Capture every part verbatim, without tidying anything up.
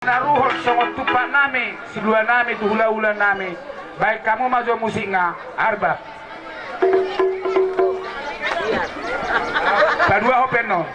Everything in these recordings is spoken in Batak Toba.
Na ruhut songon tumpak nami, silua nami tu hula-hula nami. Baen hamu ma jo musikna, Arba. Paduahon pe annon.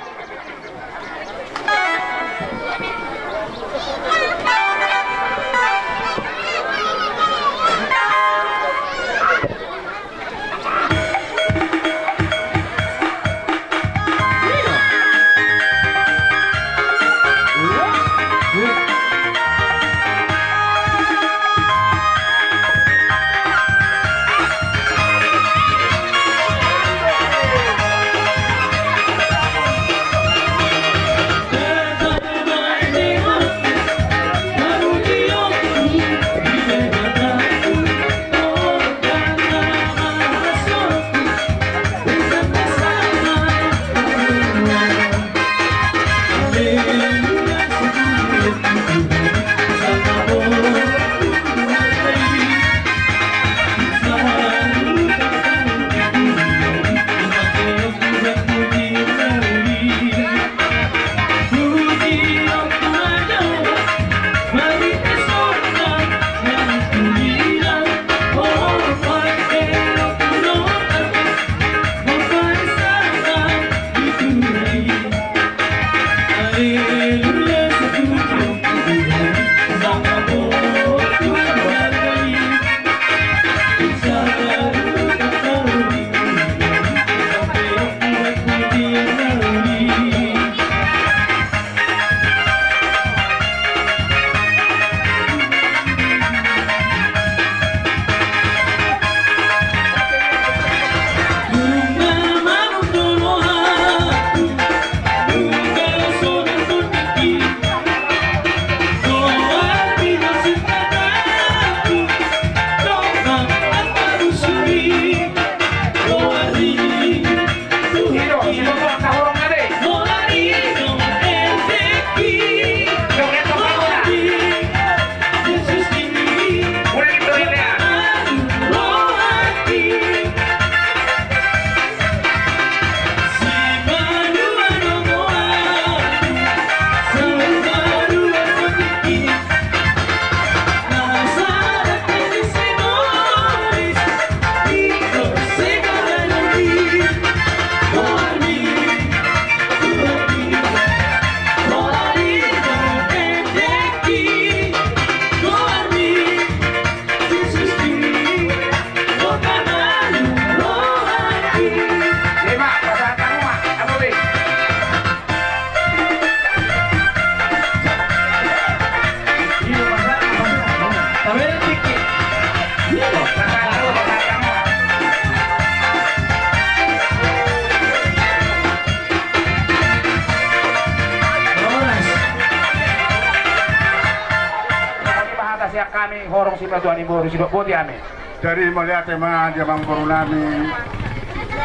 Hami horong sipatua ni boru, sidok boti hami. Jadi mauliate ma di amangboru nami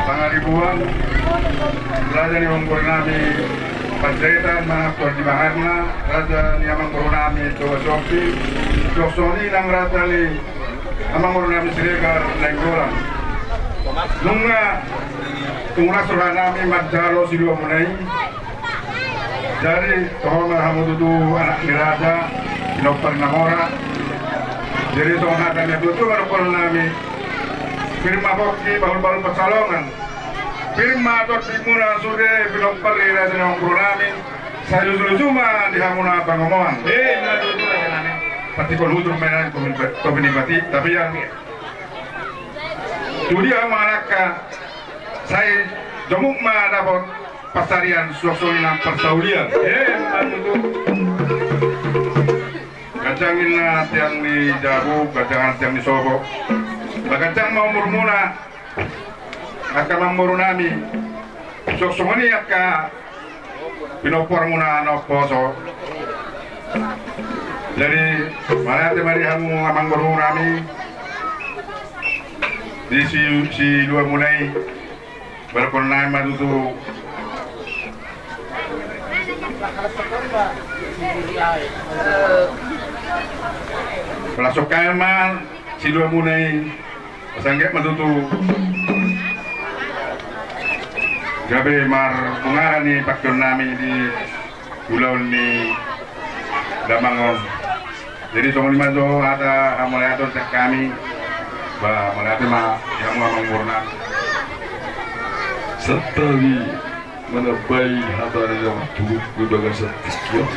Pangaribuan, raja ni amangboru nami Panjaitan, manang Tuan di Baharna, raja ni amangboru nami Toga Sompi, suang songon i nang raja ni amangboru nami Siregar Nainggolan. Nunga tung las roha nami manjalo siluamuna i. Jadi toho ma hamu tutu anak ni raja, pinompar na mora. Jadi songon hata ni tutu ma dohonon nami: Pir ma pongki, bahulbahul pansalongan. Pir ma tondimuna sude pinompar ni raja ni amangboru nami. Sai luju-luju ma di hamuna pangomoan. Patikon hujur ma inang topi ni pati, tapi ya. Tu dia ma angka, sai jomuk ma dapot pansarian, suang songon i nang parsaulian. Ganjang ninna tiang ni jabu, ganjangan tiang ni sopo. Ba ganjang ma umurmuna, angka amangboru nami. Suang songon i angka pinomparmuna na umposo. Jadi mauliate ma di hamu amangboru nami, di si, siluamuna i. Baru kona ma tutu. Pala sokkae ma siluamuna i. Sangkep ma tutu. Gabe marbungara ni pangkeon nami di ulaon ni Damang on. Jadi songon i ma jo hata hamauliateon sian hami. Ba mauliate ma di hamu amang boru nami. Santabi manambai hata ni na manturut di bagasan tingki on.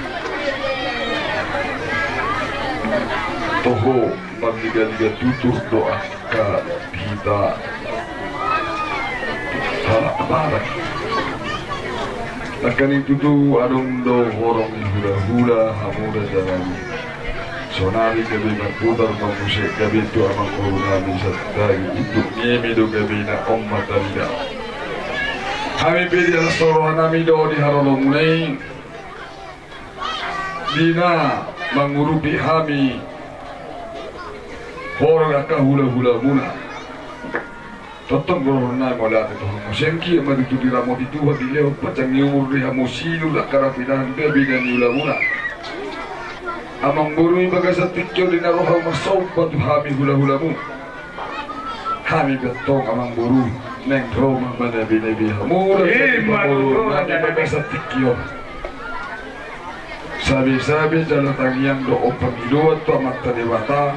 Toho marligaliga tutur do angka hita halak Batak. Nangkaning tutu adong do horong ni hulahula hamu raja nami. Sonari gabe marputar ma muse gabe tu amang boru nami Santabi, unduk ni eme do gabe na on ma tarida. Hami pe di las ni roha nami do di haroromuna i, di na mangurupi hami horong angka hulahulamuna. Tongtong do roha nami mauliate tu hamu. Sian i ma tutu diramoti Tuhan dilehon panjang ni umur di hamu, sinur angka na pinahan gabe na niulamuna. Amang boru, di bagasan tingki on di na ro hamu marsomba tu hami hulahulamu. Hami pe antong amang boru naeng ro ma manabenabe hamu raja ni pamoruon nami di bagasan tingki on. Sabesabe jala tangiang dohot pangidoan tu Amanta Debata,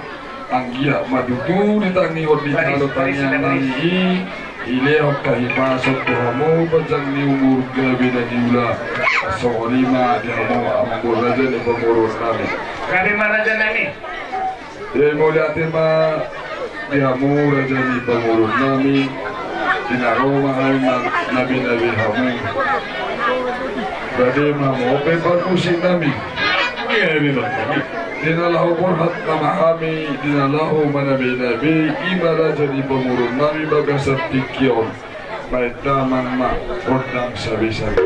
anggiat ma tutu di tangihon ni halo tangiang nami i dilehon hahipason tu hamu, panjang ni umur, gabe na niula. Songon i ma di hamu amang boru raja ni pamoruon nami. Gabe ma raja nami. Jadi mauliate ma di hamu raja ni pamoruon nami, di na ro ma hami manabenabe hamu. Gabe ma hamu ope parmusik nami. Di na laho borhat nama hami, di na laho manabenabe, i ma raja ni pamoruon nami bagasan tingki on. Baen damang ma gondang sabesabe.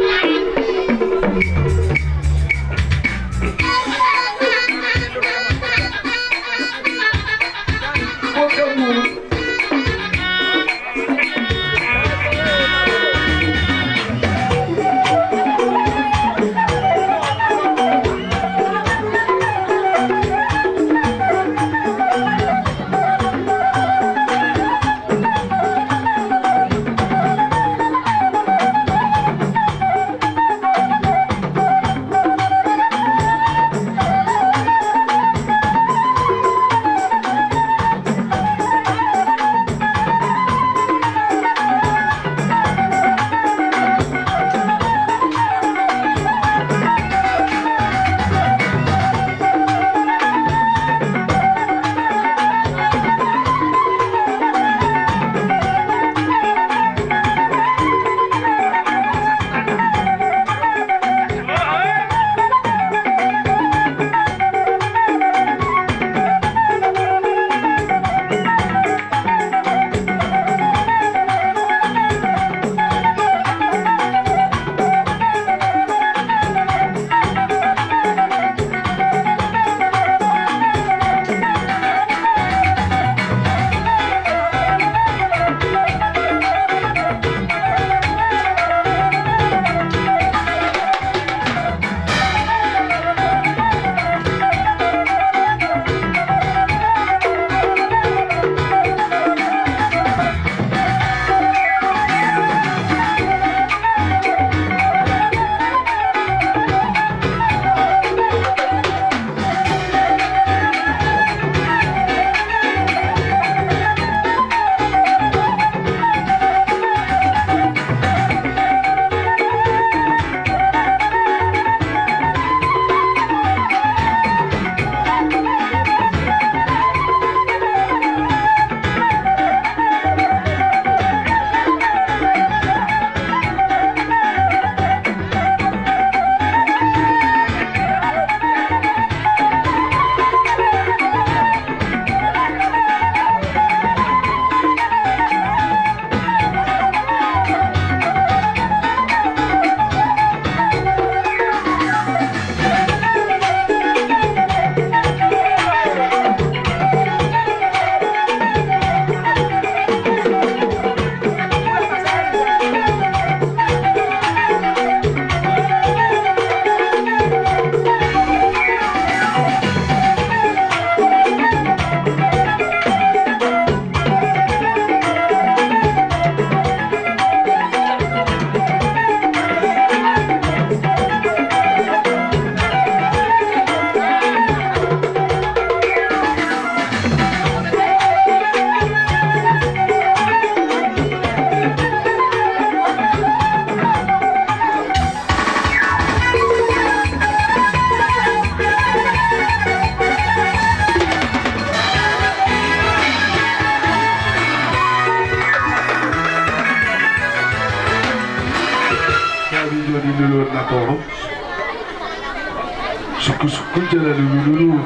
Kunjala lulululu.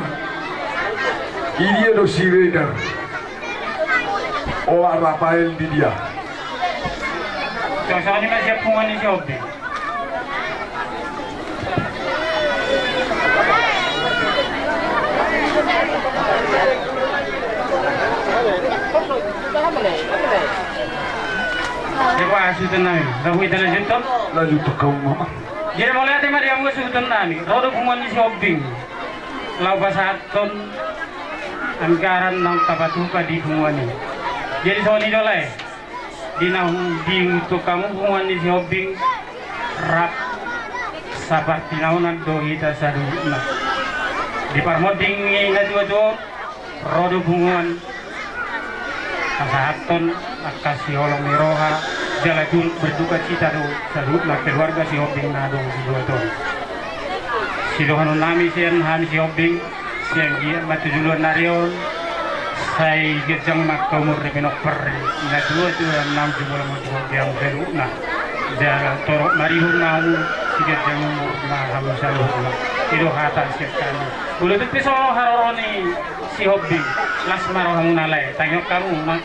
Idia do si Redar. Oa Rafael di dia. Songon i ma sian punguan ni si Hombing. Jadi mauliate ma di hamu suhutonnami. Ro do punguan ni si Hombing laho pasahathon anggaran naung tapatupa di punguan i. Jadi songon i do lae. Di naung di untuk hamu punguan ni si Hombing rap sapartinaonan do hita saluhutna. Di parmonding ni natuatua on ro do punguan pasahathon angka siholong ni roha jala turut berdukacita do saluhutna keluarga si Hombing na adong di luat on. Sidohononnami sian hami si Hombing. Sian dia ma tu joloan ni ari on sai ganjang ma angka umur ni pinompar ni natuatua naung jumolo mangihut di hamu saluhutna. Jala torop marihut ma hamu siganjang umur ma hamu saluhutna. I do hata sian hami. Molo tung pe songon haroro ni si Hombing, las ma rohamuna lae, tangihon hamu ma.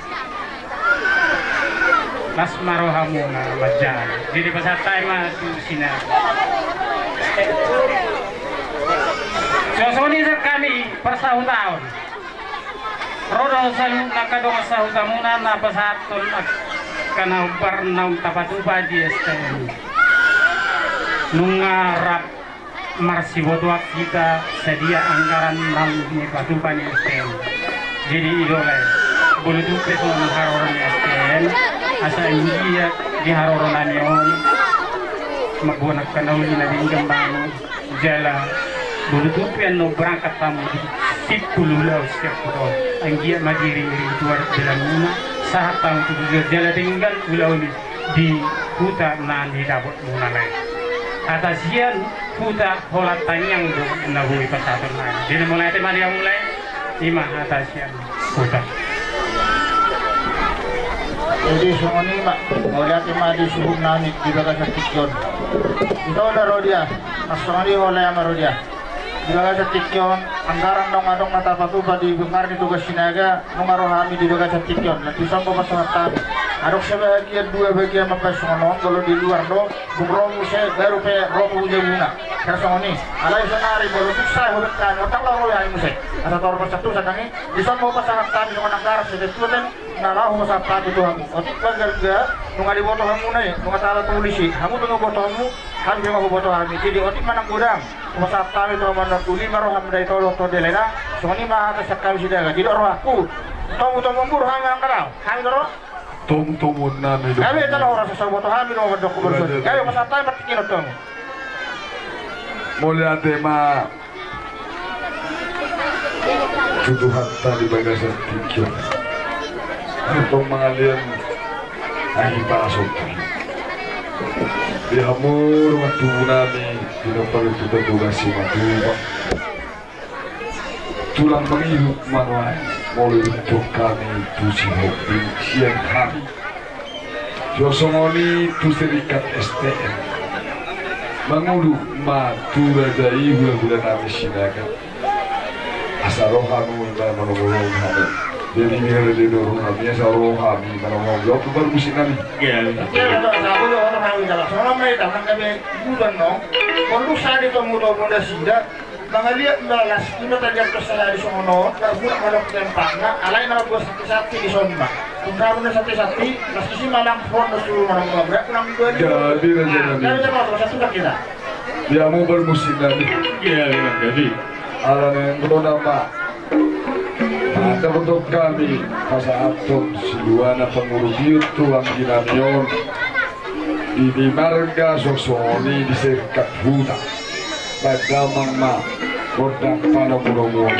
Las ma rohamuna manjaha. Jadi pasahat hami ma tu Sinaga. Songon i sian hami parsahutaon. Ro do saluhutna angka dongan sahutamuna na pasahathon angka na hombar naung tapatupa di S T M. Nunga rap marsibotoan hita sadia anggaran naung dipatupa ni S T M. Jadi i do lae, molo tung pe songon haroro ni S T M, asa anggiat di haroronami on mamboan angka na uli na denggan ma hamu. Jala molo tung pe annon berangkat hamu di simpul ulaon sian huta on, anggiat ma diiringiring Tuhan dalanmuna sahat hamu tu tujuan jala denggan ulaon i di huta na nidapotmuna lae. Hata sian huta holan tangiang do na boi pasahatonnami. Jadi mauliate ma di hamu lae. I ma hata sian huta. Jadi songon i ma, mauliate ma di suhutnami di bagasan tingki on. Ito da ro dia, mas songon i holan ma ro dia. Di bagasan tingki on, anggaran naung adong na tapatupa di bengkar ni Tugas Sinaga, nunga ro hami di bagasan tingki on, na tuson ma pasahat hami. Adong sebahagian dua bagian mambahen songon on, molo di luar do, dung ro muse, baru pe ro tu jabuna. Kan songon i, alai sonari molo tung sae hubahen hami, ndang laho ro hami muse. Asa torop parsatusan nang i, tuson ma pasahat hami songon anggaran setetuaten, na laho pasahat hami tu hamu. Otik ma gabe, nunga diboto hamuna i, nunga tala polisi, hamu pe nunga boto hamu, hami pe nunga huboto hami. Jadi otik ma nang godang. Pasahat hami tu hamu annon uli ma roham dai tolo tondela da. Songon i ma hata sian hami Sinaga. Jadi rohangku. Tomu tomu muru hami manang kada. Hami do ro. Tomu tomu nami do. Hami tala horas asa boto hami do mandok kubar soni. Hami pasahat hami partingkian tomu. Mauliate ma. Tu Tuhanta di bagasan tingki on. Antong mangalian ahi paso. Di hamu dongan tubu nami, di na palu tu tatu basi matuba. Tulang mangihut manuai, molo dituntun hami tu si Hombing sian hami. Songon i tu serikat S T M. Mangolu ma tu raja i hulahula nami Sinaga. Asa ro hamu ma manomunomu hamu. Jadi biar dia dorong hami asa ro hami manomunomu. Jawab tu baru musik nami. Iya, iya. Iya, iya, iya, iya, iya, iya. Songon i ma hita nang gabe bulan no. Perlu sadi tomu tomu nasida. Mangaliat ma las, ima taliat tu sahali songon on, marbuat ma dohot tempatna, alai na mambuat santi-santi di son ma. Tung hamu na santi-santi, las disi ma lang fondo suru manang mabrak, lang dua lima. Jadi, raja nami. Jadi, termasuk satu tak kita. Dia mau bermusik nami. Iya, iya, jadi. Ala ni nggo nama. Maka untuk kami, pasahathon siluana pangurbiut tu anggi nami on. Di, di marga songon i di serikat huta. Pardamang ma gondang panomunomuon.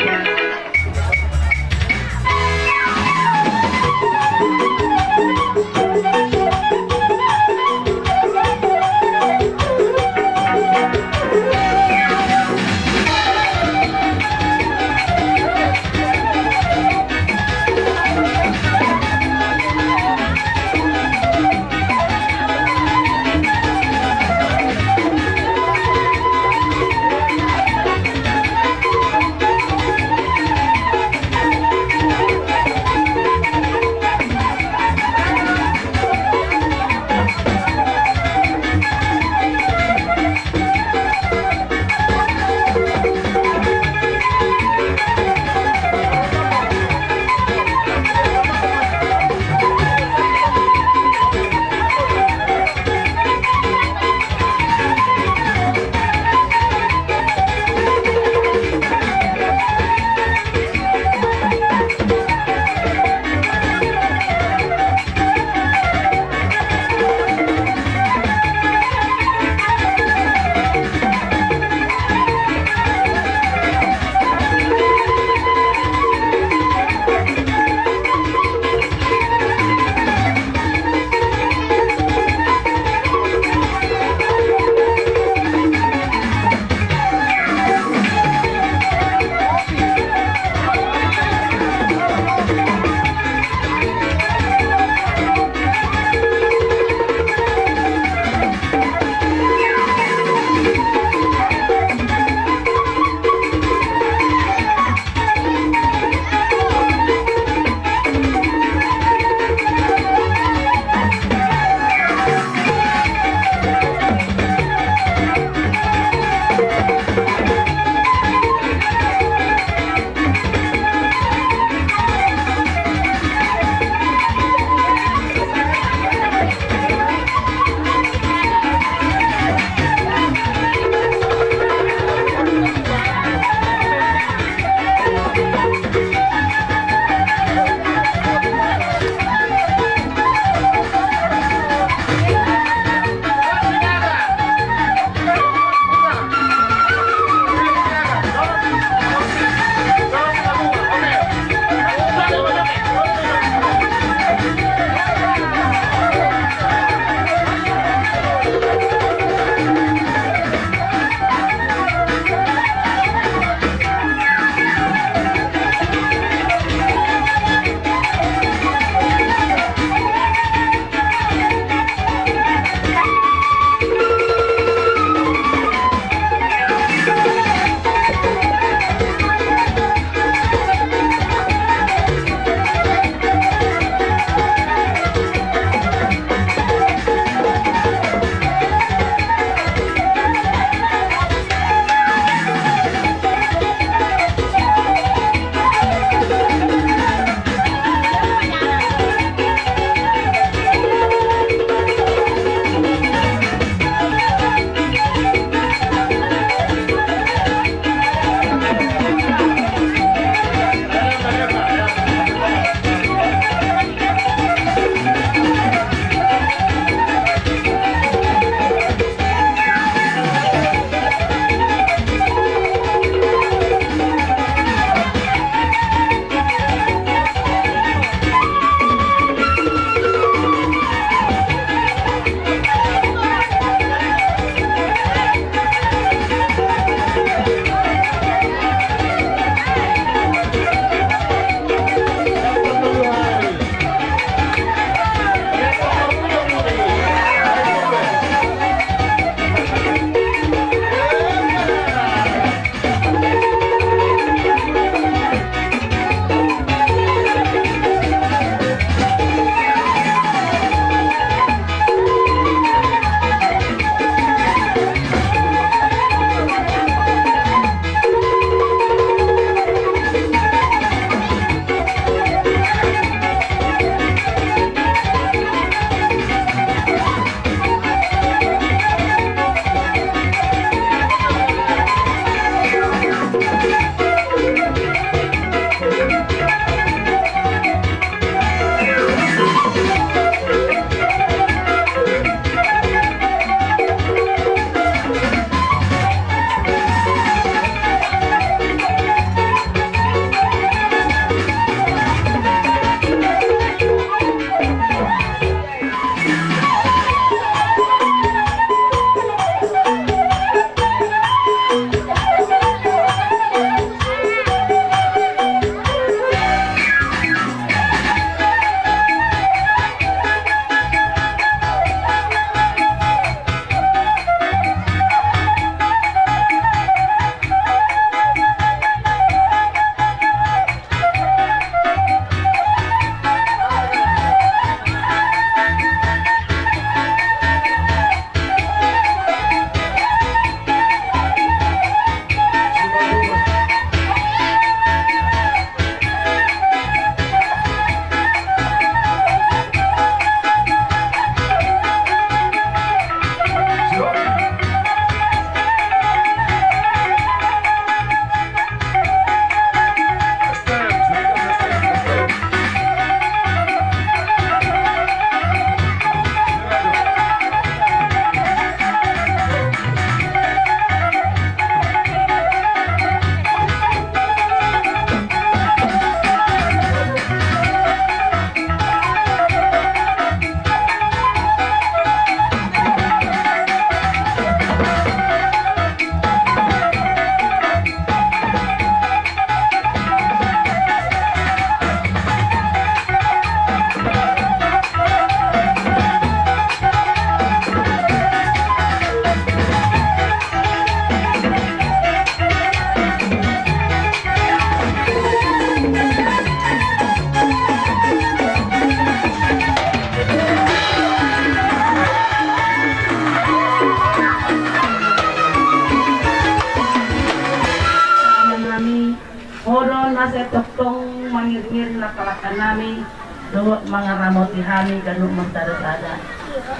Asa tongtong mangiringiring langkalangka nami dohot mangaramoti hami ganup marsada-sada.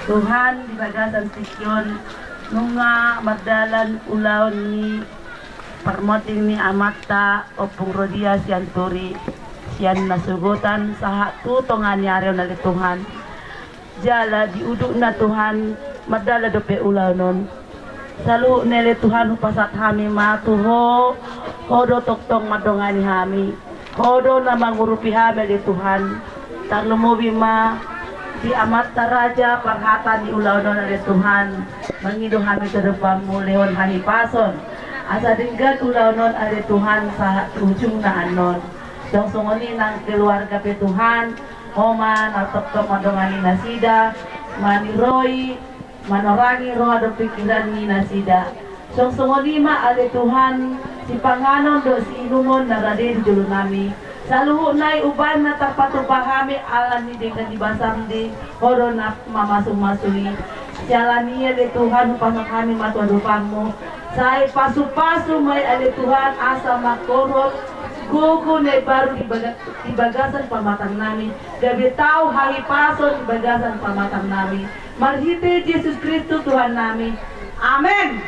Tuhan, di bagasan tingki on nunga mardalan ulaon ni parmonding ni amanta Ompung Rodia Sianturi sian nasogotan sahat tu tonga ni ari on ale Tuhan. Jala di udutna Tuhan, mardalan dope ulaon on. Saluhutna ale Tuhan, hupasahat hami ma tu Ho, Ho do tongtong mandongani hami, Ho do na mangurupi hami ale Tuhan. Tarlumobi ma di amanta raja parhata ni ulaon on ale Tuhan. Mangido hami tu adopanmu, lehon hahipason asa denggan ulaon on ale Tuhan sahat tu ujungna annon. Dong songon i nang keluarga pe Tuhan, Ho ma na tongtong mandongani nasida, maniroi, manorangi roha dohot pingkiran ni nasida. Songon i ma ale Tuhan, sipanganon dohot siinumon na rade di jolo nami. Saluhutna i umbahen na tarpatupa hami ala ni denggan ni basam di Ho do na mamasumasu i. Siala ni i ale Tuhan, hupasahat hami ma tu adopanmu. Sai pasupasu ma i ale Tuhan asa mangkorhon gogo na imbaru di baga- di bagasan pamatang nami, gabe tau hahipason di bagasan pamatang nami. Marhite Jesus Kristus Tuhan nami. Amen.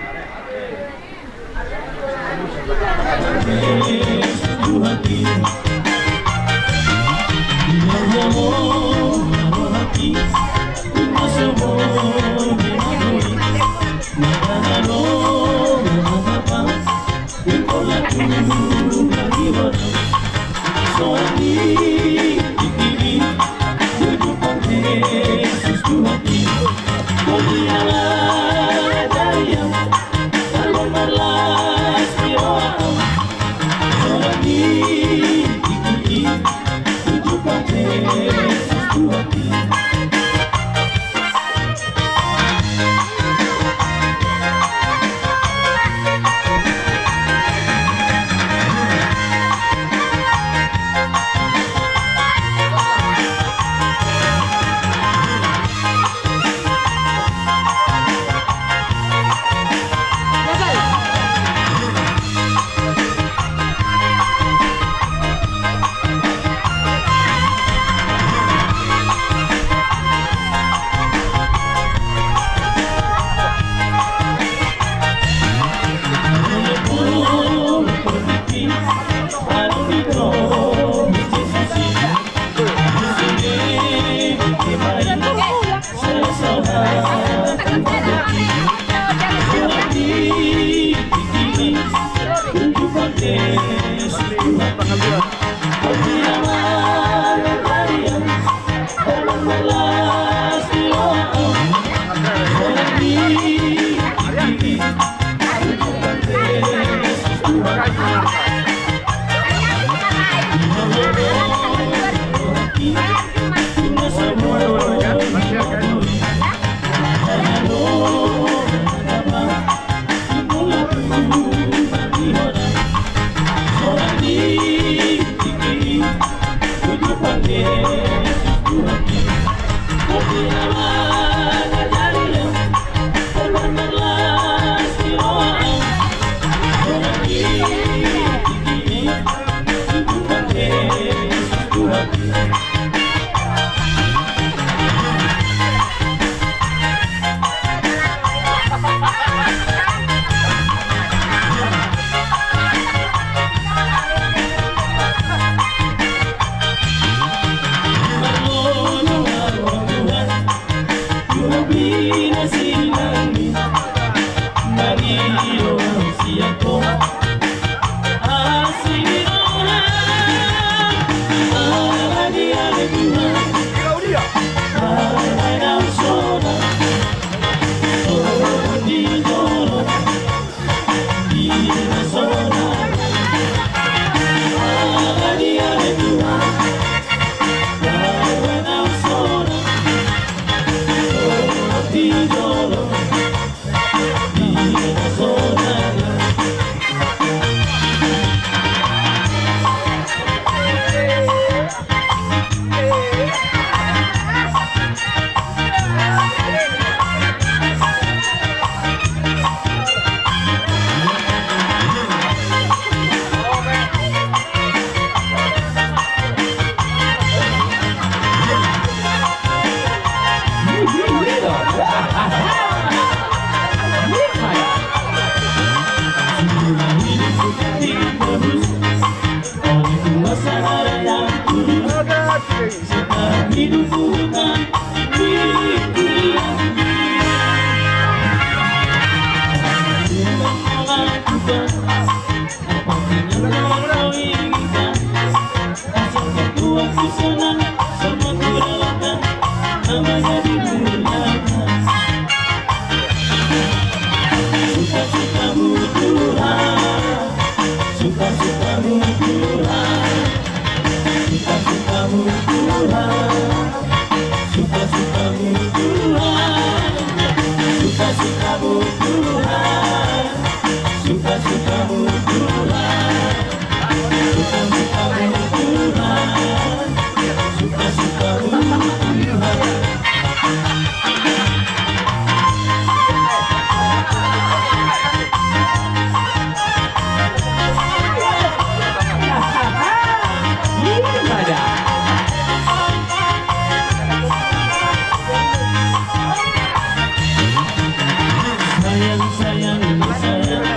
Sayang, sayang, sayang.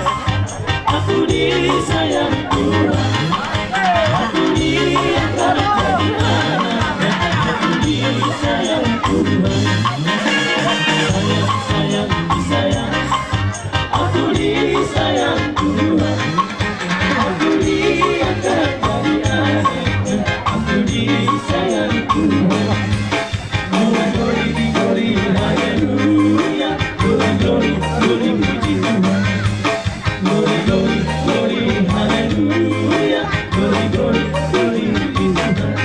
Aku disayang Tuhan. Aku diangkat jadi anak. Aku disayang Tuhan. Sayang, sayang, disayang. Aku disayang Tuhan. Aku diangkat jadi anak. Aku disayang Tuhan. Glory, glory, glory, haleluya. Glory, glory, glory, puji Tuhan. Glory, glory, glory, haleluya. Glory, glory, glory, puji Tuhan.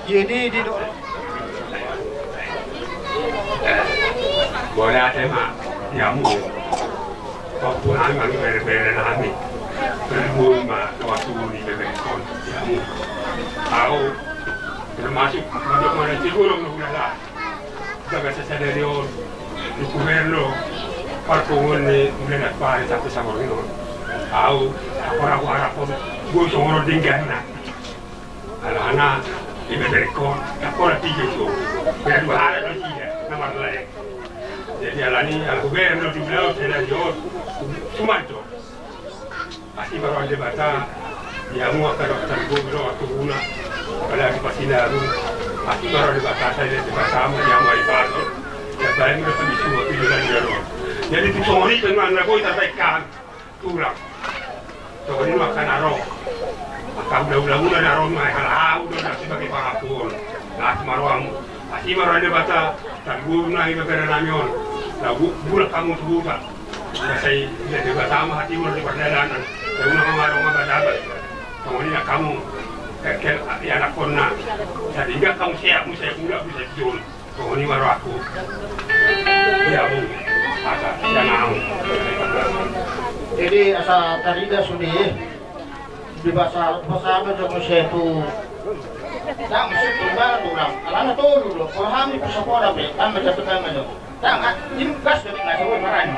Jadi di do. Boleh ada mak, ya mu. Kau pun angin bere-bere nami. Belum ma kau suruh di bebek kon, ya mu. Au termasuk madok mana cigolong no ulala. Jaga sasadari on. Di kuberno. Parpungun ni ulala pari sampai sampai on. Au aku ragu arapon. Gue songoro dingganna. Alana, iba dari kon, tak pora tiga so. Biar dua hari lo sida, nama lain. Jadi alani, aku ber lo di belau, saya dari jauh. Cuma tu. Pasti baru ada bata. Ya, mau akan dokter gue bilang waktu guna. Padahal di pasti naru. Pasti baru ada bata, saya di bata, mau yang mau ibarat. Ya, paling udah kami semua tujuh dan jauh. Jadi tu songori kan mana boy sampai kan. Tulang. Songon i ma angka na ro. Angka hulahula muna na ro ma, hal au do na sebagai pangakuon. Las ma rohamu. Asi ma roha ni Debata, tangguhon nami bagaran nami on. Na bu-, bulak hamu tu huta. Na sai Debata ma hatimu di pardalanan. Na unang ma ro ma badabat. Songon i nang hamu. Kekel, ianakhonna. Sadingga hamu sehat, mu sehat, mulak, mu sehat, jol. Songon i ma rohangku. Ia, Bung. Asa, ia, Nang. Jadi, asa tarida sude. Di basa, basa, basa, basa tu. Dang, mesti timbal, tulang. Alana tolu do. Kalau hami, poso poda pe. Dang, macam tu, dang, macam. Dang, ah, ini gas, jadi nggak, coba marah.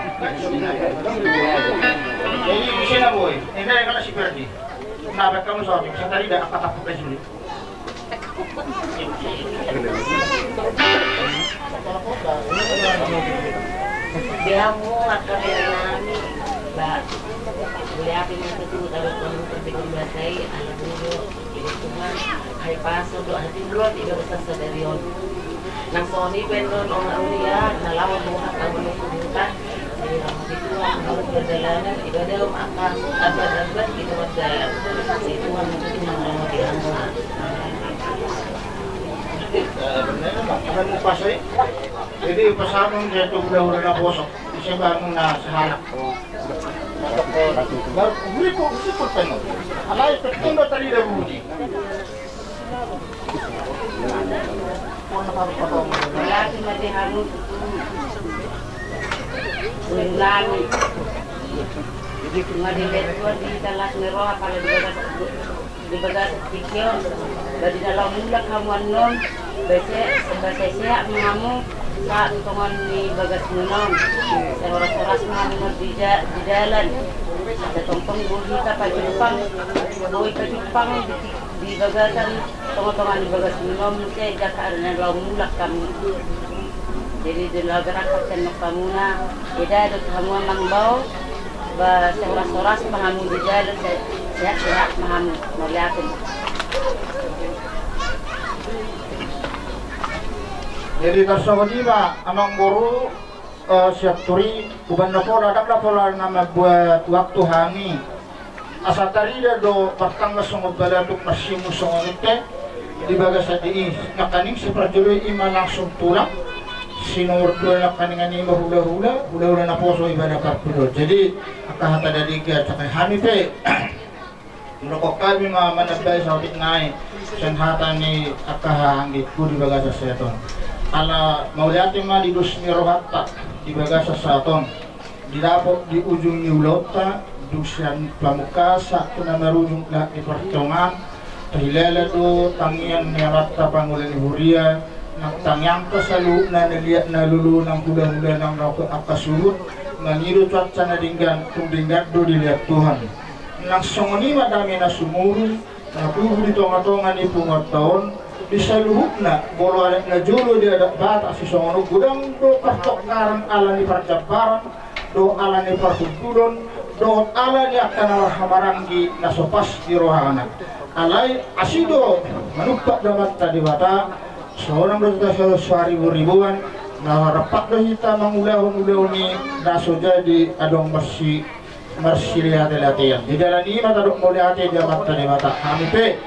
Jadi, di sini, boy. Ini dari kalau si Ferdi. Nah, baik kamu, soal, bisa tarida, apa, apa, apa, sini. Dia mau akan nami, ba, boleh apa yang kita tunggu, kalau kamu terpikir bahasai, anak dulu, ini Tuhan, hai paso, doa hati dulu, tidak usah sadari on. Nang songon i pe annon, Om Aulia, na laho manggohi hamu tu huta. Jadi, Rama Tuhan, hamu pardalanan, ibadah, Om, angka abat-abat, itu mardalan. Jadi, Tuhan, itu Tuhan, Rama Tuhan. Jadi, paso i. Jadi, pasahat ma tu hulahula naposo. Ise bangun na sahalak. Baru, buri ko, buri ko, penuh. Alai, penuh, tarida, buri. Berarti mati hamu. Ulang. Jadi, cuma dilihat gua di dalam nero, apalagi di bagasan, di bagasan pikir. Jadi, kalau mulak hamu annon, bese, bese sehat ma hamu, sahat tongon ni bagasmuna on. Sehoras-horas ma hamu di ja-, di dalan. Ada tongtong boi hita pajumpang, boi pajumpang di Di bagasan, tonga-tonga ni bagasmuna on muse, jaka ari na laho mulak hamu. Jadi, di laho berangkat sian nang hamuna, eda do tu hamu amang bao, ba sehoras-horas ma hamu di jalan, se-, sehat-sehat ma hamu, mauliate. Jadi, tarsongon i ma, amang boru, eh, sian turi, umbahen na pola, ndang na pola na mambuat waktu hami. Asa tarida do martangkas songon balatuk marsimbur songon i pe di bagasan di i. Nangkaning siparjolo i ma langsung tulang. Si nomor dua nangkaningan i ma hulahula, hulahula naposo ibadah parpudon. Jadi, angka hata na denggan, sakai hami pe. Molo hami ma manambai saotik nai. Sian hata ni angka haha anggingku di bagasan sahat on. Ala mauliate ma di dos ni rohanta di bagasan sahat on. Didapot di ujung ni ulaonta, dung sian pamungkasan tu na marujung laho di partongaan, tahilala do tangiang ni Amanta Pangula ni Huria, nang tangiangta saluhutna na liat na lolo nang hulahula nang na angka suhut, mangido tu hansa na denggan, tung denggan do dilehon Tuhan. Nang songon i ma dame na sumurung, Na tubu di tonga-tonga ni punguanta on, di saluhutna molo adat na jolo di adat Batak sisongon on, godang do partongkaran ala ni parjambaran dohot ala ni parhundulon dohot ala ni angka na marhahamaranggi na so pas di rohana. Alai asi do manumpak di Amanta Debata, sonang do hita saribu-ribuan, na rap do hita mangulahon ulaon i na so jadi adong marsi marsileate-leatean. Di dalan i ma tadok mauliate di Amanta Debata. Hami pe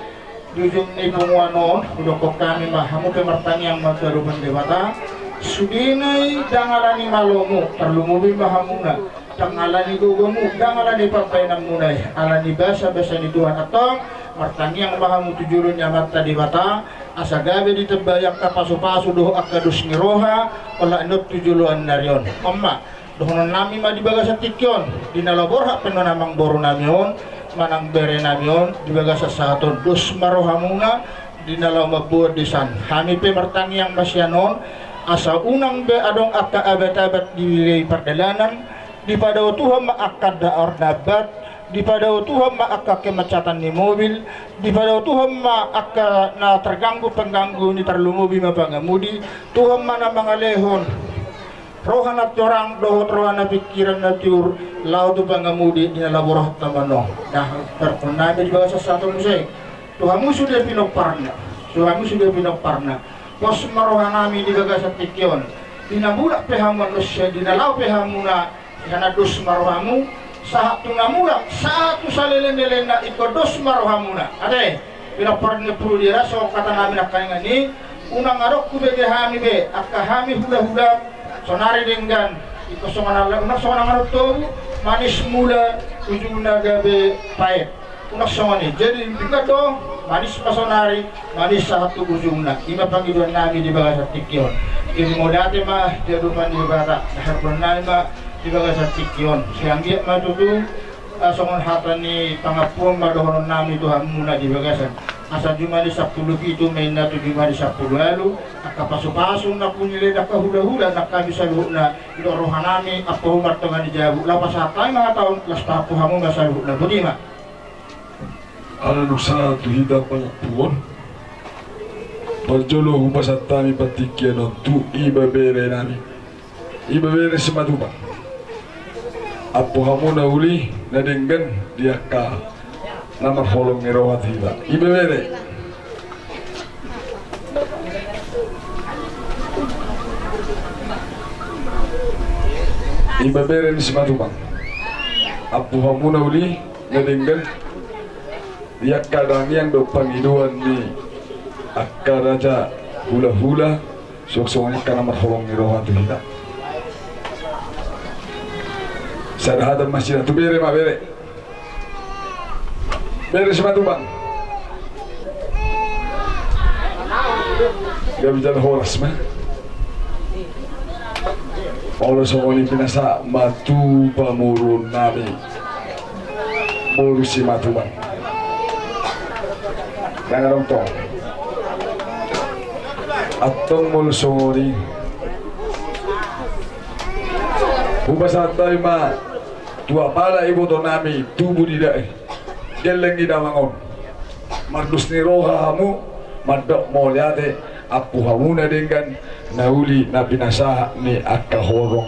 di ujung ni punguan on hudokkon hami ma, hamu pe martangiang ma tu adopan Debata. Sudena i ndang ala ni malomu tarlumobi ma hamuna, ndang ala ni gogomu, ndang ala ni pambahenanmuna i, ala ni basa-basa ni Tuhan. Antong martangiang ma hamu tu jolo ni Amanta Debata asa gabe ditambai angka pasu-pasu dohot angka dos ni roha, olat ni on tu joloan ni ari on. On ma dohononnami ma di bagasan tingki on, di na laho borhat pe annon amangborunami on manang berenami on di bagasan sahat on, dos ma rohamuna di na laho mamboan desa an. Hami pe martangiang ma sian on asa unang be adong angka abat-abat di pardalanan, dipadao Tuhan ma angka daor na ambat, dipadao Tuhan ma angka kemacetan ni mobil, dipadao Tuhan ma angka na terganggu pengganggu ni, tarlumobi ma pangamudi. Tuhan ma na mangalehon roha na torang dohot roha na pingkiran na tiur laho tu pangamudi di na laho borhat annon. Nah, tarpon nami di bagasan sahat on muse tu hamu sude pinomparna, tu hamu sude pinomparna. Pos ma rohanami di bagasan tingki on. Di na mulak pe hamu annon sian, di na laho pe hamuna, sian dos ma rohamu, sahat tu na mulak sahat tu saleleng-lelengna ingkon dos ma rohamuna. Ate, pinompar ni Ompu Rudi, asa songon hatanami nangkaningan i, unang adong hubege hami be angka hami hula-hula saonari denggan, ingkon songon ala, unang songon anganon tobu, manis mula ujungna gabe paet. Unang songon i. Jadi denggan do, manis ma saonari, manis sahat tu ujungna. I ma pangidoannami di bagasan tingki on. Jadi mauliate ma di adopan ni Debata, na harbonami ma di bagasan tingki on. Sai anggiat ma tutu, ah, songon hata ni pangampuon ma dohononnami tu hamuna di bagasan. Asa jumadi sampulu pitu ma inna tu jumadi sampulu ualu, angka pasu-pasu na pungu ni leleng, angka hula-hula, nang hami saluhutna, didok rohanami ampuhon ma tonga ni jabu. Laho pasahat hami ma hata on, laos paampu hamu ma saluhutna. Boti ma. Ala dung sahat tu hita pangampuon, parjolo hupasahat hami partingkian on tu ibeberenami, ibebere Simatupang. Ampu hamu na uli na denggan di angka na marholong ni roha tu hita. Ibebere. Ibebere ni Simatupang. Ampu hamu na uli na denggan di angka tangiang dohot pangidoan ni angka raja hula-hula, songon i angka na marholong ni roha tu hita. Sada hata ma sida tu bere ma, bere. Bere Simatupang. Gabe jala horas ma. Olo, songon i pinasahat ma tu pamoruonnami boru Simatupang. Ndang adong tong. Antong molo songon i, hupasahat hami ma tu apala ibotonami tubu di da-, gelleng ni damang on. Mardos ni roha hamu mandok mauliate, ampu hamu na denggan na uli na pinasahat ni angka horong,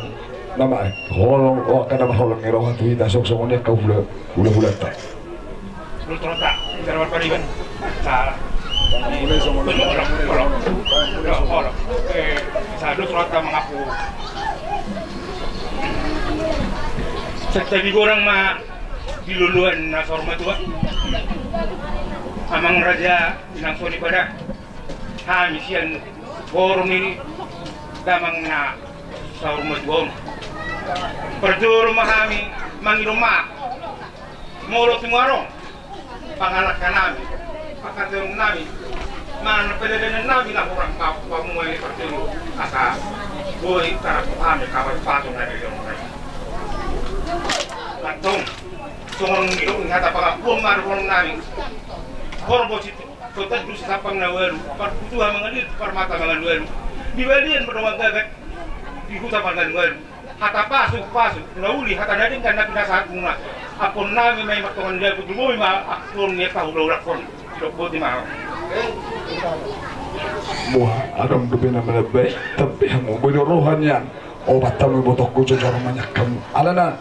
na ma-, horong, o, angka na marholong ni roha tu hita, songon i angka hula, hula-hulanta. Dos rohanta, biar marpariban. Sa-, olo, olo, olo. Eh, sa dos rohanta mangampu. Sa-, tabi godang ma di loloan na saur matua. Amang raja, inang soripada. Hami sian horong ni damang na saur matua on. Parjolo ma hami mangido ma. Molo tung adong pangalangkanami, pangkataionnami, manang pandalanannami na hurang, pa-, pamuai parjolo, asa boi tarap hami kabar pasu na di dalam. Antong, songon didok ni hata pangampuon ma dohononnami. Horbo si-, so tanjung sisampang na ualu, parbutuha mangalualu, parmata mangalualu. Di balian ma dongan gagat, di huta mangalualu. Hata pasu, pasu, na uli, hata na denggan na pinasahatmuna. Ampuonnami ma i martonga ni jabu, tubu ma i ma ampuon ni angka hula-hulangkon. Boha, adong dope na manambai, tapi hamu boi do roha nian. Opat hamu ibotongku jojor manjak hamu. Alana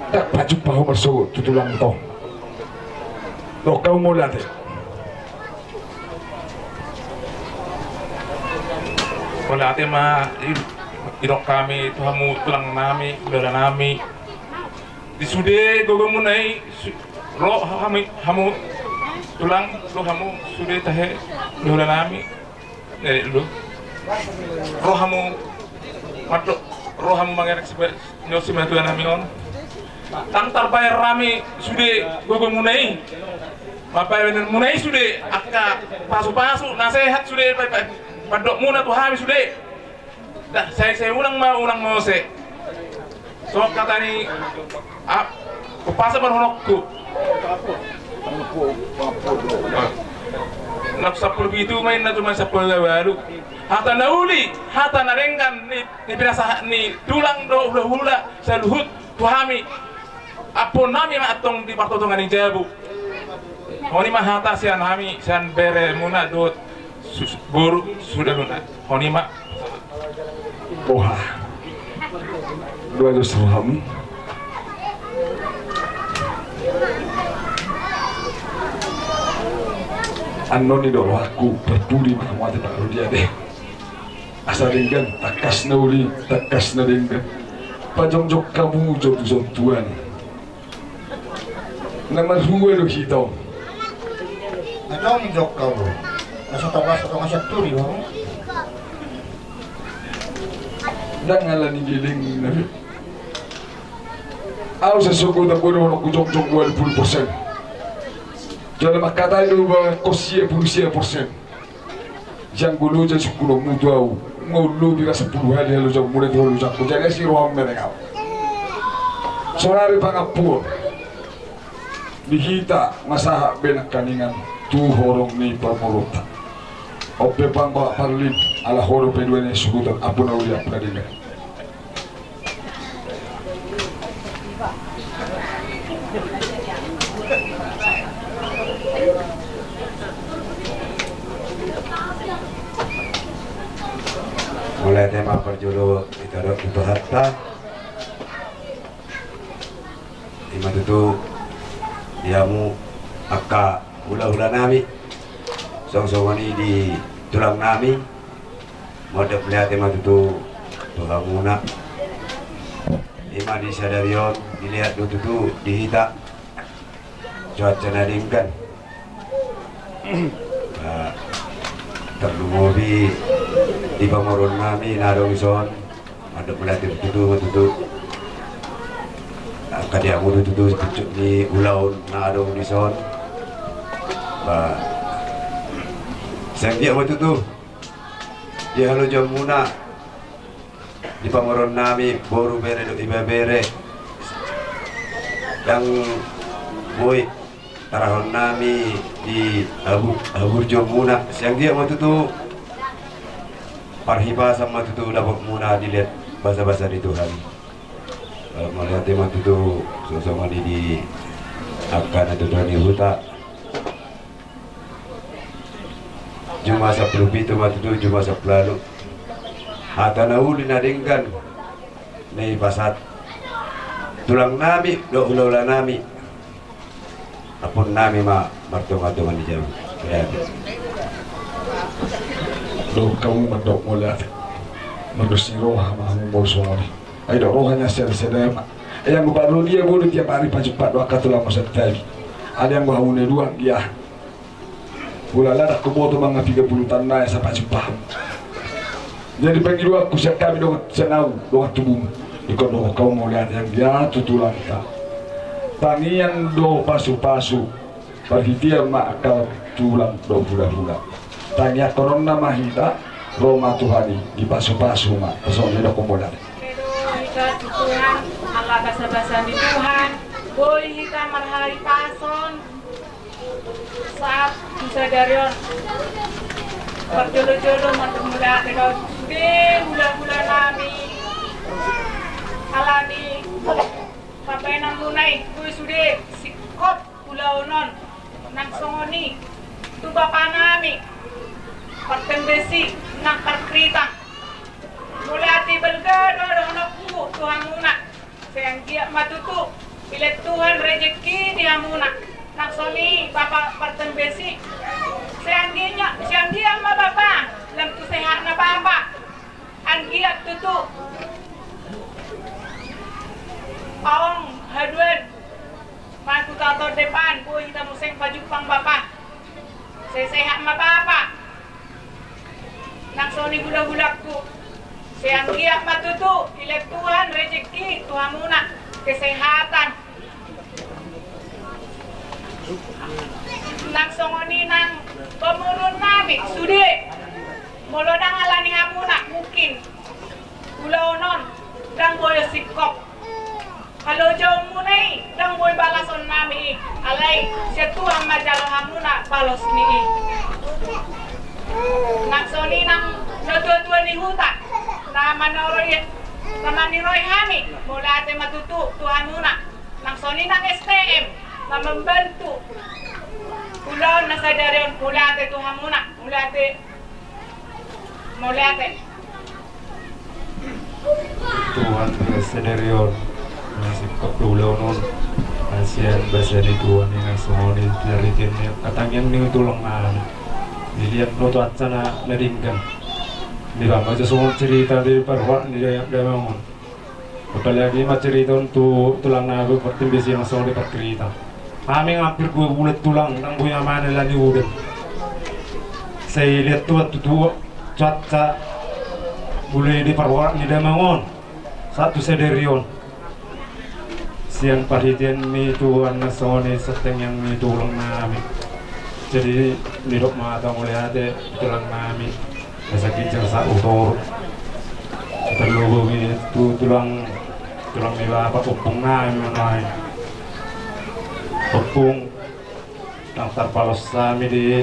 ndang pajumpang ho marsogot tu tulang tong. Dok hamu mauliate. Mauliate ma i-, idok hami tu hamu tulang nami, hulahula nami. Di sude gogo muna i, su-, ro hami, hamu tulang, ro hamu sude tahe hulahula nami. Jadi lu ro hamu, mandok, ro hamu mangerek siba-, nyo simatua nami on. Ndang tarbayar hami sude gogo muna i. Mambahen muna i sude angka pasupasu, nasehat sude, pa-, pa-, pandok muna tu hami sude. Dah, sai, sai unang ma, unang mose. Songon hata ni, ah, umpasa ma dohononku. Nang sampulu pitu ma inna, cuma sampulu ualu. Hata na uli, hata na denggan ni, ni pinasahat ni tulang dohot hulahula saluhut tu hami. Ampuon nami ma antong di partontongan ni jabu. Honi ma hata sian hami, sian bere muna dohot su-, boru sude muna. Honi ma. Boha. Dua dos roham. Annon i do rohangku, perpudi ma hamu ate parrodia de. Asa denggan, tangkas na uli, tangkas na denggan. Pajongjong hamu jo tu son tuan. Na marhua do hita on. Na jongjong hamu. Na so tau asa tau asa turi hamu. Ndang ala ni geleng na be. Au sasonggot na bodo, hudok jongjong dua pulu persen. Jala mangkatai do ba kos sia pulu sia persen. Sian golo ja sungkunonmu tu au, nga olo bira sampulu hali halojaon muna tu halojaonku, jadi asi roham mereng au. Sonari pangampuon di hita, masahat be nangkaningan tu horong ni pamoruonta. On pe panggo parlin, ala ho dope dua ni sukuton, ampun na uli, ampun na denggan. Mauliate ma parjolo hita dohot tu Tuhanta. Ima tutu di hamu angka hulahula nami, songon songon i di tulang nami. Mandok mauliate ma tutu tu hamuna. Ima di sadari on, dilehon do tutu di hita cuaca na denggan. Ba, tarlumobi di pamoruon nami na adong dison. Mandok mauliate tutu ma tutu angka di hamu do tutu, pucuk ni ulaon na adong dison. Ba, sai anggiat ma tutu di halojaon muna, di pamoruon nami, boru, bere dohot ibebere, ndang boi tarahon nami di habu-, haburjuon muna, sai anggiat ma tutu parhipasan ma tutu dapot muna dilehon basabasa ni Tuhan. Eh, mauliate ma tutu songon songon i di angka na tuatua ni huta. Jumadi sampulu pitu ma tutu, jumadi sampulu ualu. Hata na uli na denggan na dipasahat tulang nami dohot hulahula nami. Ampun nami ma martonga-tonga ni jabu. Mauliate. Dok hamu mandok mauliate. Mandok si roha ma hamu molo songon i. Ai dok roha ni sada-sada ma. Ai anggo parrodia boi do tiap ari pajumpa do angka tulang masa tadi. Ai anggo hamu na dua anggia. Hulala ndang huboto manang piga pulu taon nai asa pajumpa hamu. Jadi pangidoanku sian hami dohot sian au dohot tubumu. Ingkon dohot hamu mauliate anggia tu tulangta. Tangiang do pasu-pasu. Parhitean ma angka tulang dohot hulahula. Tangiangkononna ma hita, ro ma Tuhan i, dipasu-pasu ma. Songon i didok mauliate. Dohot hita tu Tuhan, ala basa-basa ni Tuhan, boi hita marhahipason. Sahat tu sadari on, parjolo-jolo mandok mauliate dohot sude hulahula nami. Alani pambahenan muna i, boi sude singkop ulaon on. Nang songon i, Tu bapa nami Partembesi nang Parkritang. Mauliate balga do dohononku tu hamuna. Sai anggiat ma tutu dilehon Tuhan rejeki di hamuna. Nang songon i bapa Partembesi. Sai anggiat, sai anggiat ma bapa lam tu sehatna bapa. Anggiat tutu. Aong haduan. Mangkuto tahun depan boi hita muse pajumpang bapa. Sai sehat ma bapa. Nang songon i hulahulangku. Sai anggiat ma tutu dilehon Tuhan rejeki tu hamuna, kesehatan. Nang songon i nang pamoruon nami sude. Molo ndang ala ni hamuna mungkin ulaon on ndang boi singkop. Halojaonmuna i ndang boi balason nami i. Alai sian Tuhan ma jalo hamuna balos ni i. Nang songon i nang natuatua ni huta na maniroi, na maniroi hami, mauliate ma tutu tu hamuna. Nang songon i nang S T M na mambantu ulaon na sadari on, mauliate tu hamuna. Mauliate. Mauliate. Tuhan di sadari on, na singkop do ulaon on. Sian basa ni Tuhan i nang songon i, di ari ni angka tangiang ni tulang nami. Dilihat no tu acara na denggan. Di bapa jo songon cerita di parroha ni da-, damang on. Apalagi ma cerita on tu tulang nami Partembesi nang songon i Parkritang. Hami hampir dua bulan tulang ndang boi amana ala ni udan. Sai lihat Tuhan tutu cuaca mulai di parroha ni damang on sahat tu sadari on. Sian parhitean ni Tuhan nang songon i, sian tangiang ni tulang nami. Jadi nidok ma hata mauliate tu tulang nami. Asa ginjang saut toru. Tarlumobi tu tulang, tulang ni bapa, ompung nami ma nuaeng. Ompung, ndang tarpalos hami di,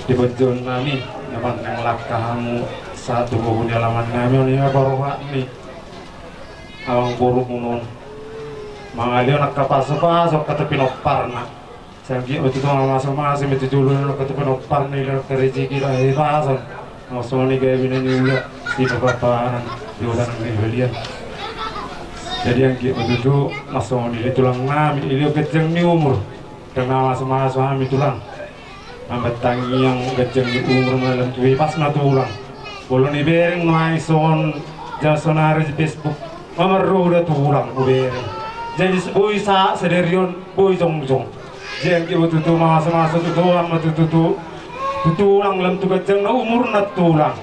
di panjouon nami, na mangkatai langka hamu sahat tu gogo ni alaman nami on, i ma parrohami. Amangboru muna on mangalehon angka pasupasu angka tu pinomparna. Sai anggiat ma tutu mamasumasu ma tu joloan on angka tu pinomparna, dilehon angka rejeki dohot hahipason. Nang songon i gabe na niula di paparan, di huta nang di balian. Jadi anggiat ma tutu nang songon i di tulang nami, dilehon ganjang ni umur. Ndang na mamasumasu hami tulang. Mambahen tangiang ganjang ni umur ma lam tu hahipason ma tulang. Molo nibereng nuaeng songon jala sonari di Facebook, mamarroha do tulang hubereng. Jadi boi sahat sadari on, boi jongjong. Jadi anggiat ma tutu mamasumasu tu Tuhan ma tutu tu, tu tulang lam tu ganjang na umurna tulang.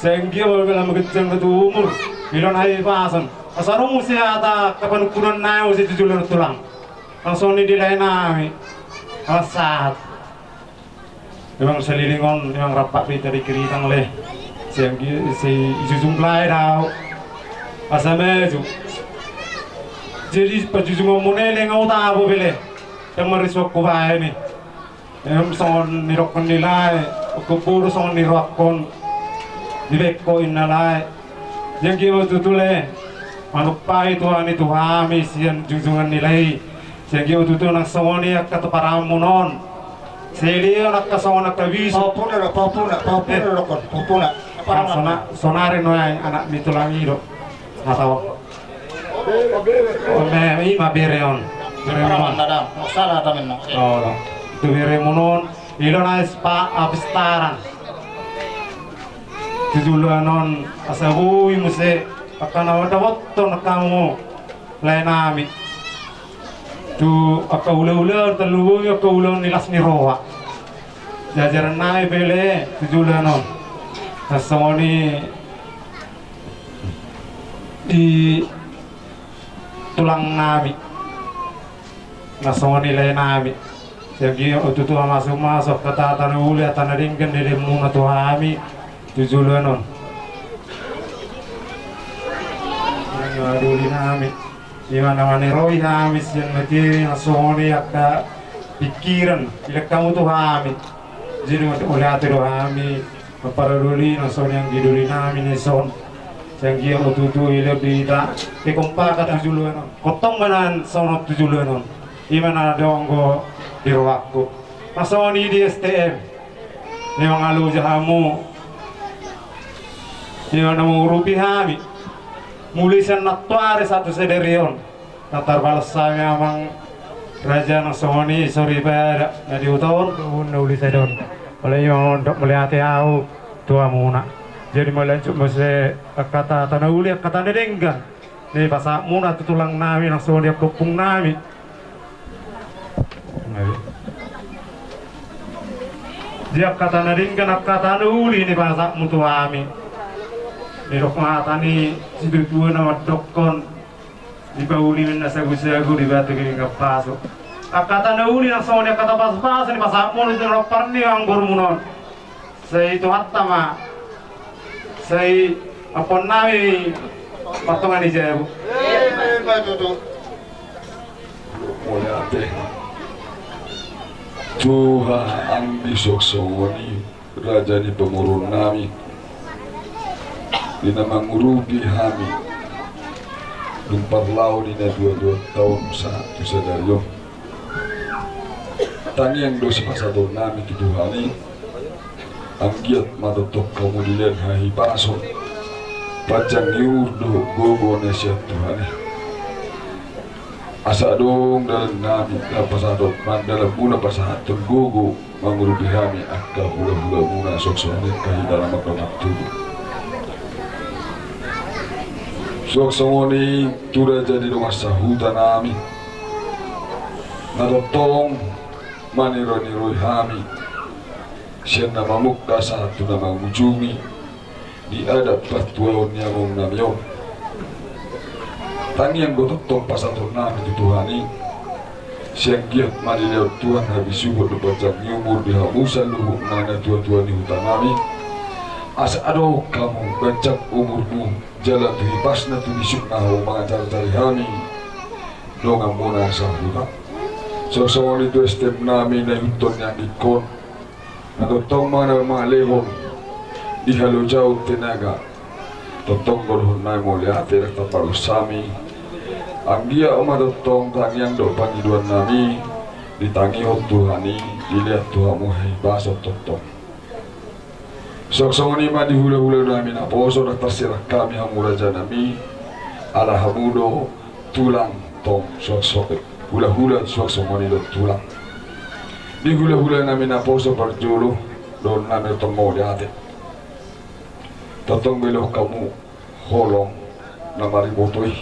Sai anggiat ma lam ganjang na tu umur, dilehon hahipason. Asa adong muse hata angka panungkunan nami muse tu joloan on tulang. Nang songon i di lae nami. Alas sahat. Memang saleleng on memang rampak do hita di Kritang, lae. Sai anggiat, sai dijujung lae do au. Asa maju. Jadi pajujungonmuna i, lae, nga hutabo be, lae. Ndang marisuang hubahen i. Em, songon nidokkon ni lae, angka boru songon nirohahon. Dibaen ho inna lae. Jadi anggiat ma tutu, lae, manumpak Tuhan i tu hami sian jungjungan ni lae i. Sai anggiat ma tutu nang songon i angka tu paramanmuna on. Sai dilehon angka songon angka bisu. Pahompu na do, pahompu na, pahompu na do, pahompu na. Nang sona-, sonari nuaeng anak ni tulang i do. Atau, o, me, i ma bere on. Beremuna on. Paraman na do, masalah hata menang. O, tu beremuna on. Dilehon aes pa-, apistaran. Tu joloan on asa boi muse angka na dapothon hamu lae nami. Tu angka ulaon, ulaon tarlumobi angka ulaon ni las ni roha. Jajaran nami pe, lae, tu joloan on. Nang songon i di tulang nami. Nang songon i lae nami. Sai anggiat ma tutu mamasumasu angka hata na uli, hata na denggan dilehonmuna tu hami tu joloan on. Doli nami. I ma na maniroi hami sian materi, nang songon i angka pingkiran dilehon hamu tu hami. Jadi mauliate do hami. Parhadoli nang songon i anggi doli nami na dison. Sai anggiat ma tutu dilehon di hita kekompakan tu joloan on. Hotong ma na songon tu joloan on. I ma na adong di rohangku. Songon i di S T M. Memang aloja hamu. Memang na mangurupi hami. Mulai sian nantoari sahat tu sadari on. Na tarbalos hami amang raja nang songon i soripada na di huta on. Uli sadon. Oleh memang ndang mauliate ahu tu hamuna. Jadi mauliate muse angka hata na uli angka hata na denggan. Ni pasahatmuna tu tulang nami nang songon i angka ompung nami. Di angka hata na denggan angka hata na uli ni pasahatmu tu hami. Ni dok hata ni situatua na mandokkon di pauli na sagu-sagu di batu genggang pasu. Angka hata na uli nang songon i angka hata pasu-pasu ni pasahatmuna tu na parni anggur munon. Sai Tuhanta ma. Sai ampon nami martonga ni jabu. Mauliate. Tuhan, anggi songon i raja ni pamoruon nami. Di na mangurupi hami. Dung parlao ni na dua-dua taon sahat tu sadari on. Tangiang do sipasahaton nami tu Tuhan i. Anggiat ma tongtong hamu dilehon hahipason, panjang ni umur dohot gogo na sian Tuhan i. Asa adong dalan nami na pasahaton, mandalan muna pasahaton gogo mangurupi hami angka hula-hula muna songon i angka hita na mardomu tubu. Songon i tu raja ni dongan sahuta nami. Na tongtong maniroi-niroi hami sian na mamungka sahat tu na mangujungi di adat partuaon ni among nami on. Tangiang do tongtong pasahaton nami tu Tuhan i. Sai anggiat ma dilehon Tuhan habisuhon dohot panjang ni umur di hamu saluhutna na tua-tua ni huta nami. Asa adong hamu ganjang umurmu jala tu hipasna tu bisukna hamu mangajar-ajari hami dongan muna sahuta. Songon i tu S T M nami na ihuthon ni anggingkon. Na tongtong ma na mangalehon di halojaon tenaga. Tongtong do dohonon nami mauliate, ndang tarbalos hami. Anggiat ma tongtong tangiang dohot pangidoan nami ditangihon Tuhan i, dilehon tu hamu hahipason tongtong. Songon i ma di hula-hula nami naposo, ndang tarsirang hami hamu raja nami. Ala hamu do tulang tong songon i, hula-hula songon i do tulang. Di hula-hula nami naposo parjolo, dohonon nami tong mauliate. Tongtong dilehon hamu holong na mariboto i.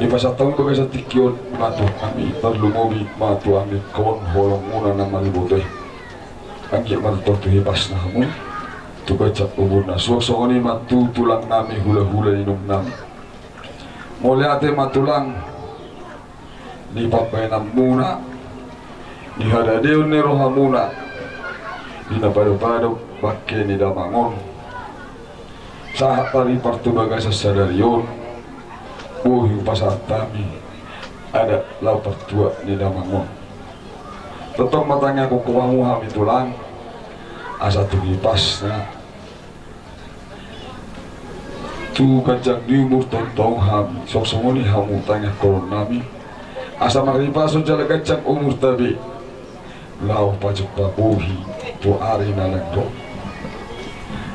Dipasahat hamu bagasan tingki on ma tu hami, tarlumobi ma tu anggingkon holong muna na mariboto i. Anggiat ma tongtong tu hipasna hamu, tu ganjang umurna, songon i ma tu tulang nami, hula-hula ni inong nami. Mauliate ma tulang, di pambahenan muna, di hadadeon ni roha muna, di na pado-pado bangke ni damang on. Sahat taribar tu bagasan sadari on, boi hupasahat hami adat laho partua ni damang on. Tongtong ma tangiangkon hamu hami tulang, asa tu hipasna, tu ganjang ni umur tongtong hami, songon i hamu tangiangkon nami, asa marhipason jala ganjang umurta be, laho pajumpa bohi tu ari na naeng ro.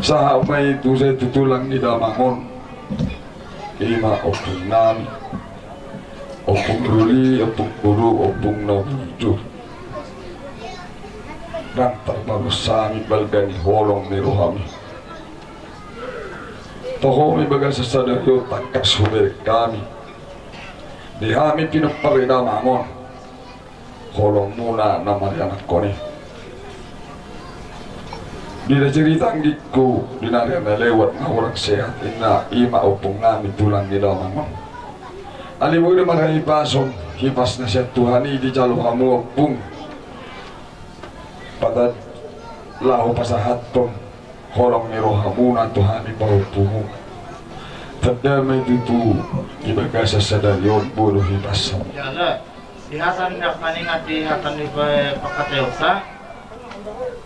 Sahat ma i tu sai tu tulang ni damang on, ima ompung nami, ompung doli, ompung boru, ompung na bujur. Ndang tarbalos hami balga ni holong ni rohami. Toho ma i bagasan sadari on tangkas hubereng hami di hami pinompar ni damang on holong muna na marianakhon i. Di na cerita anggingku di na ari na lewat, na hurang sehat, ima ompung nami tulang ni damang on. Alai boi do marhipason, hipas na sian Tuhan i dijalo hamu ompung. Patar laho pasahathon holong ni rohamuna tu hami pahompumu. Tanda ma i tutu di bagasan sadari on boi do hipas hamu. Jala di hata ni nangkaningan, di hata ni pangkataionta,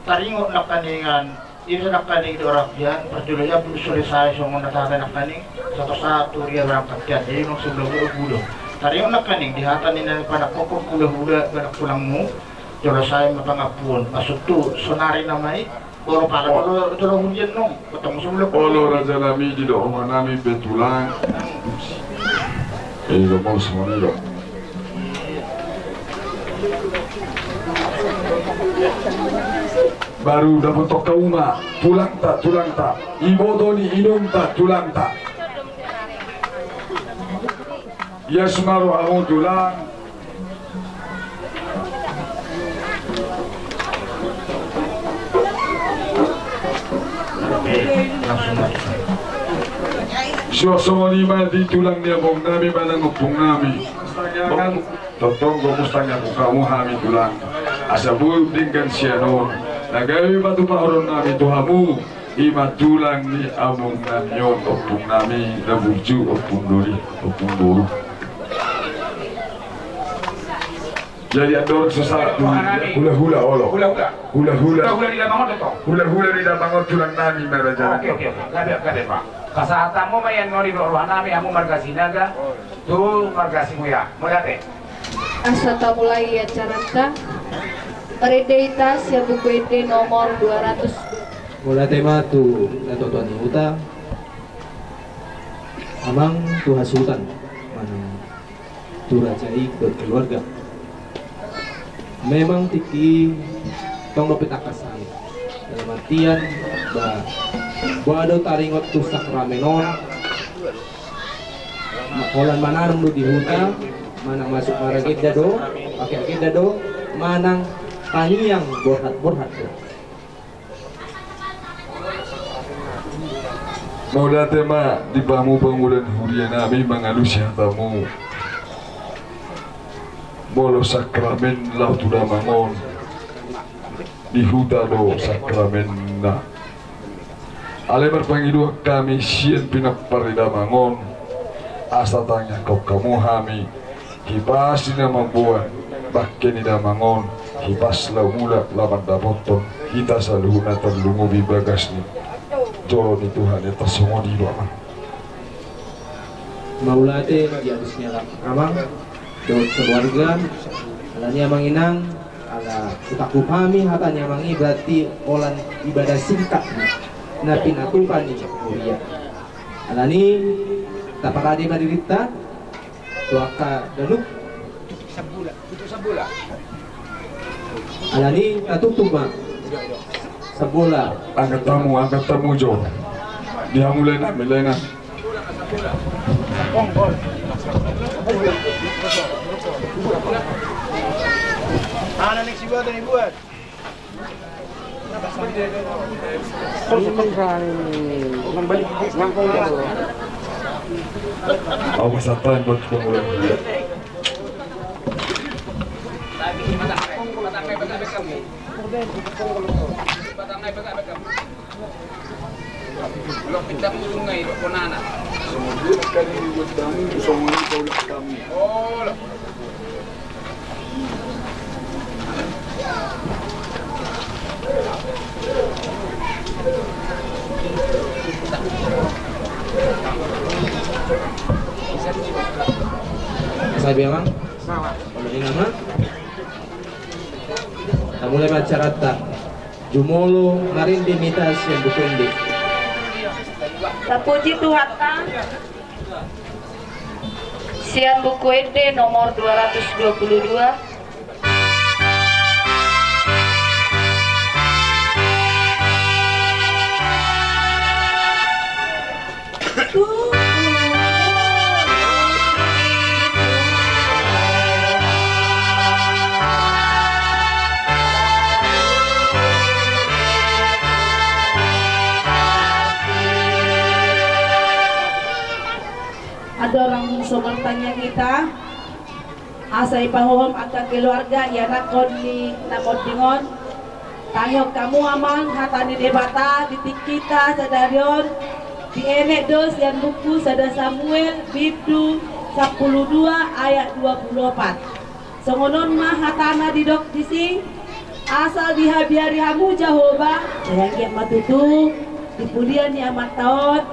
taringot nangkaningan, i do nangkaning di orang pian parjolo ia bulu sore sai songon na tahata nangkaning, sator-sator ia berangkat pian, jadi nang sebelah bulu bulu. Tarion nangkaning di hata ni na panangkok hula-hula, badak tulangmu. Jolo sae ma pangampuon, maksudhu sonari nama i. Olo pala, olo, olo hulian nong. Potong sulo. Olo raja nami, didok roha nami pe tulang. Eh, lo mau semuanya lo. Baru dapothon hamu ma tulangta, tulangta. Iboto ni inongta, tulangta. Ias ma rohamu tulang. Suang songon i ma di tulang ni among nami manang ompung nami. Tongtong gomos tangiangkon hamu hami tulang. Asa boi denggan sian on na gabe patupahonon nami tu hamu. I ma tulang ni among nami on, ompung nami na burju, ompung doli, ompung boru. Jadi andorang so sahat tu hula-hula, olo. Hula-hula. Hula-hula. Hula-hula di damang on, tong. Hula-hula di damang on tulang nami ma raja. Oke, oke, oke. Gabe, gabe, Pak. Pasahatanmu ma i annon, didok roha nami, hamu marga Sinaga tu marga Sibuya. Mauliate. Asa tamulai acaranta. Marende hita sian Buku Ende nomor dua ratus. Mauliate ma tu natuatua ni huta, amang, tu hasuhuton manang tu raja i dohot keluarga. Memang tingki i tong dope tangkas hami. Dalam artian, ba, boha do taringot tu sakramen on. Holan mananom do di huta, manang masuk maragenda do, pake agenda do, manang tangiang borhat-borhat do. Mauliate ma di hamu pangula ni huria nami mangalusi hatamu. Molo sakramen laho tu damang on, di huta do sakramenna. Alai marpangidoan hami sian pinompar ni damang on, asa tangiangkon hamu hami, hipas ni na mamboan bangke ni damang on, hipas laho mulak laho mandapothon hita saluhutna tarlumobi bagas ni joro ni Tuhan i. Tarsongon i do, amang. Mauliate di alusi ni amang dohot keluarga. Alani i, amang inang, ala hutangkup hami hata ni amang i, berarti holan ibadah singkat na pinatupa ni huria. Alani i, taparade ma dirinta tu angka danum. Sabula, itu sabula. Alani i, tatutup ma. Sabula. Angkat hamu, angkat hamu jo. Di hamu lae nami, lae nami. Anak ni si buat ni buat. Awas, apa yang buat pemula? Lompit dapur ngai, ponana. Songon dua kali dibuat kami, songon dua kali kami. Oh, lo. Sabi, amang? Sama. Kalau ini nama? Tamulai ma acaranta. Jumolo marende ma hita sian Buku Ende. Tapuji Tuhanta. Sian Buku Ende nomor dua ratus dua puluh dua. Andorang so martangiang hita, asa dipahohom angka keluarga ianakhon ni na monding on. Tangihon hamu, amang, hata ni Debata di tingkita sadari on, dienet do sian buku sada Samuel bindu sampulu dua ayat dua pulu opat. Songon on ma hatana didok disi: Asal dihabiari hamu Jahowa, sai anggiat ma tutu di pudian ni amanta on,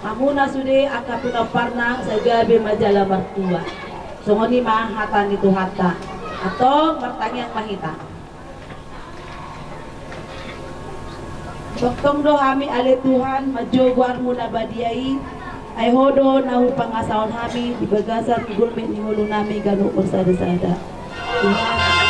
hamuna sude angka pinomparna, sai gabe ma jala martua. Songon i ma hata ni Tuhanta. Antong martangiang ma hita. Tongtong do hami ale Tuhan manjou goarmu na badia i. Ai Ho do na hupangasahon hami di bagasan gulmit ni ngolunami ganup marsadasada. Tuhan.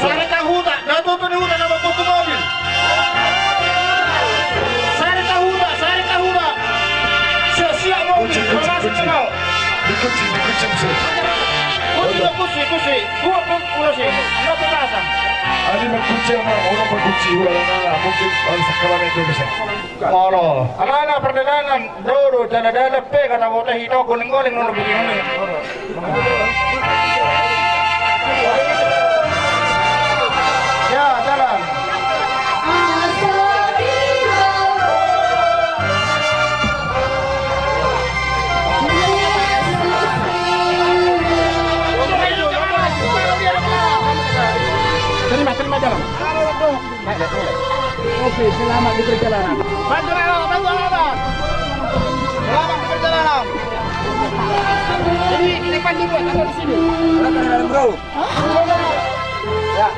Sari Tahuta, Datu Tahuta na mamboto mobil. Sari Tahuta, Sari Tahuta. Siap, siap mobil. Kucing, kucing, kucing. Di kucing, di kucing, sir. Kucing, kucing, kucing. Gua pun udah sih. Enggak pernah. Ani mengkucing, orang mengkucing, orang mungkin orang sekarang itu bisa. Olo, alana pardalanan, do do, jala-jala pe, karena bota hita, goling-goling, nono begini. Ya, jalan. Terima, terima jalan. Oke, selamat di perjalanan. Bantu, Reno, bantu, Reno. Selamat di perjalanan. Ini, ini panjang buat atau di sini? Bro. Ya.